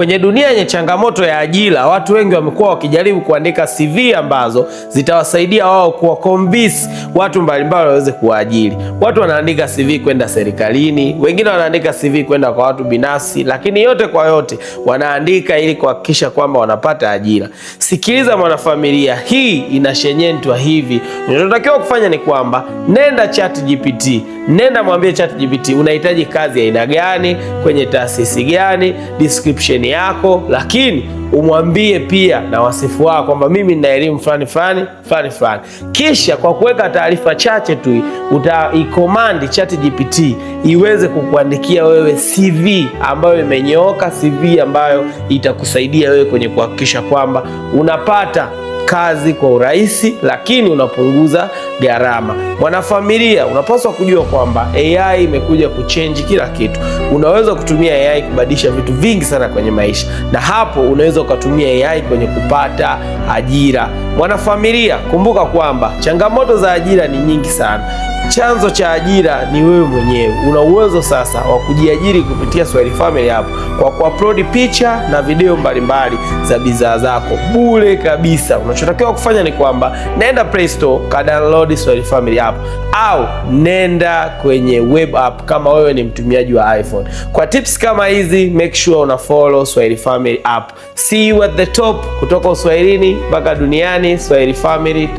Kwenye dunia yenye changamoto ya ajira, watu wengi wamekuwa wakijaribu kuandika CV ambazo zitawasaidia wao kuwa convince watu mbalimbali waweze kuwaajiri. Watu wanaandika CV kwenda serikalini, wengine wanaandika CV kwenda kwa watu binafsi, lakini yote kwa yote wanaandika ili kuhakikisha kwamba wanapata ajira. Sikiliza mwanafamilia, hii inashenyentwa hivi. Unachotakiwa kufanya ni kwamba nenda ChatGPT, nenda mwambie ChatGPT unahitaji kazi ya aina gani, kwenye taasisi gani, description yako, lakini umwambie pia na wasifu wako kwamba mimi nina elimu fulani fulani fulani fulani. Kisha kwa kuweka taarifa chache tu utaicommand ChatGPT iweze kukuandikia wewe CV ambayo imenyooka, CV ambayo itakusaidia wewe kwenye kuhakikisha kwamba unapata kazi kwa urahisi, lakini unapunguza gharama. Mwanafamilia, unapaswa kujua kwamba AI imekuja kuchange kila kitu. Unaweza kutumia AI kubadilisha vitu vingi sana kwenye maisha, na hapo unaweza ukatumia AI kwenye kupata ajira. Mwanafamilia, kumbuka kwamba changamoto za ajira ni nyingi sana. Chanzo cha ajira ni wewe mwenyewe. Una uwezo sasa wa kujiajiri kupitia Swahili Family app kwa kuupload picha na video mbalimbali za bidhaa zako bure kabisa. Unachotakiwa kufanya ni kwamba nenda Play Store ka download Swahili Family app au nenda kwenye web app kama wewe ni mtumiaji wa iPhone. Kwa tips kama hizi, make sure una follow Swahili Family app. See you at the top, kutoka Uswahilini mpaka duniani. Swahili Family.